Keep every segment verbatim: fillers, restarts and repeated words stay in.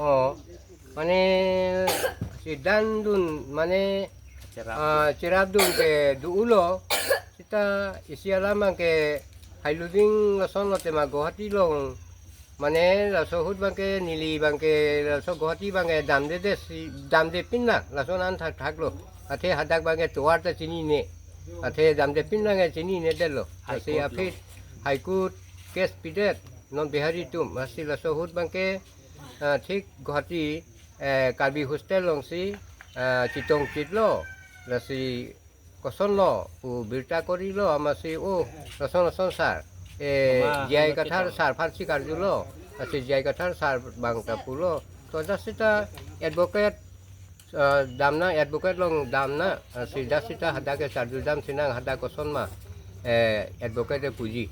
Oh, mane si dandun mane, ah, cherapdun ke do-ulo. Seta isi alam abangke Hailubing lason lo tema Guwahati along. Mane laso ahut abangke neli abangke laso Guwahati abangke damdedet si damde pinlang lason an thakthak lo. Athe hadak abangke tovar ta chinine. Athe damde pinlang ke chinine detlo. Lasi High Court aphi lo. High Court case pidet non Bihari atum. Lasi laso ahut abangke, ah, thik Guwahati, eh, Karbi hostel alongsi, ah, chetongchitlo. Lasi kosonlo pu birta korilo amatsi, oh, lason lason sir, eh, Ama, J I ano Kathar chetong. Sir aphansi karjulo. Lasi J I Kathar sir abang ta pulo. To just seta advocate, eh, damnang, advocate along damnang. Lasi just seta hadak ke charju damsinang, hadak koson ma, eh, advocate ke puji.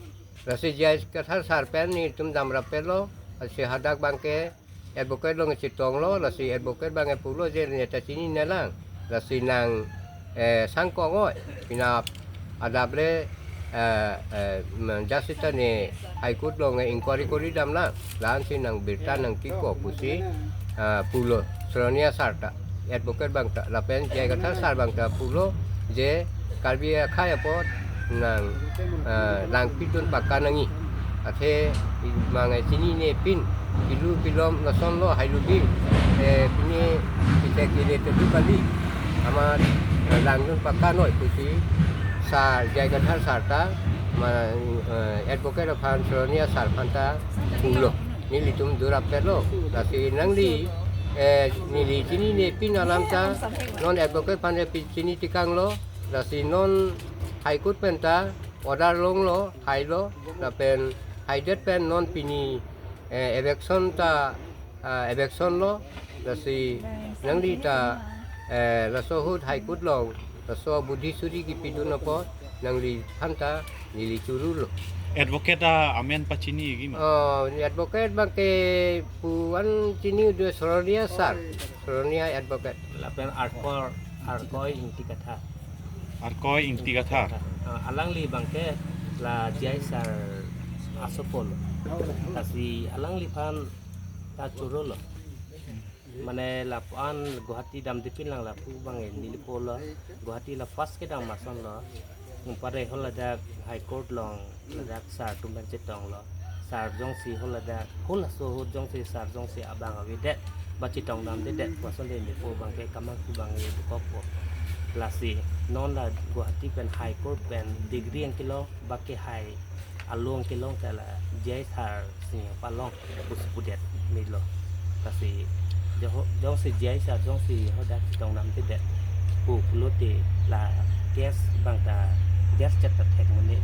Lasi J I Kathar sir pen nelitum damrappetlo. Lasi hadak abangke advocate along chetonglo, lasi advocate abangke pulo je neta chinine lang. Lasi nang, eh, sangkong oi, penap adap le, eh, eh, mm, just seta ne High Court along inquiry kori damlang. La-ansi nang birta nangpikok pusi, ah, pulo Soronia sir ta, advocate abang ta, lapen J I Kathar sir abang ta pulo je Karbi akhei apot nang, ah, nangpidun pakka nangji. Athe mang chinine pin, pilu pilom lasonlo Hailubing, eh, pine pite kile tedu kali. Amat, eh, langdun pakka noi pusi sir, J I Kathar sir ta, ma, eh, advocate aphan Soronia sir aphan ta pulo. Nelitum do rappetlo. Lasi nangli, eh, neli chinine pin alam ta non advocate aphan pi chini tikanglo. Lasi non High Court pen ta order longlo, hailo, lapen haidet pen non pini, eh, eviction ta, ah, eviction lo. Lasi nangli ta, eh, laso ahut High Court along laso budhi suri kipidun apot nangliphan ta neli chorolo. Advocate amen pachiniji ma? Oh, advocate abangke pu-an chini do Soronia sir, Soronia advocate. Lapen Arkor, Arkoi Ingti Kathar. Arkoi Ingti Kathar. Ah, alangli abangke la J I sir asopo lo. Lasi alangliphan ta chorolo. Mane lapu-an Guwahati damde pinlang lapu abang neli pulo. Guwahati la first kedam asonlo. Nung pare ho ladak High Court along ladak sir atum pen chetonglo. Sir jongsi ho ladak, ho laso ahut jongsi sir jongsi abang avedet, ba chetong damdedet, lason de neli pu abangke kamang pu abang neli bukok po. Lasi non la Guwahati pen High Court pen degree nangkelo, ba kehai along kelong ta la J I sir si palong pusi pudet milo. Lasi jo-, jongsi J I sir jongsi hadak chetong damdedet pu pulote la case abang ta case chet ta thek mene.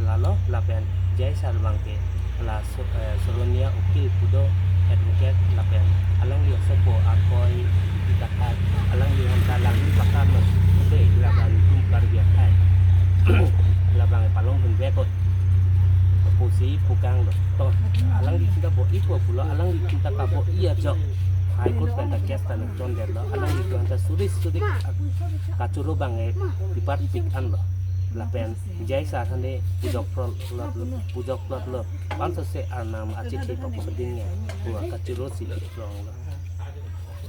Lalo lapen J I sir abangke la so-, eh, Soronia ukil pu do advocate lapen alangli asopo Arkoi Ingti Kathar, alangliphan ta langdun pakka lo. Te labang tum Karbi akhei. Labang palongdun vekot pusi pukanglo. To, alangli chinta bo-i po pulo, alangli chinta kabo-i ajo High Court pen ta case ta nangchondetlo. Alanglitum ta suri suri kachoro abang e pipar pik anlo. Lapen J I sir aphan de pujok plot lo, pujok plot lo. Pansose arnam achithi papo ding ya. Pu kachoro si lo.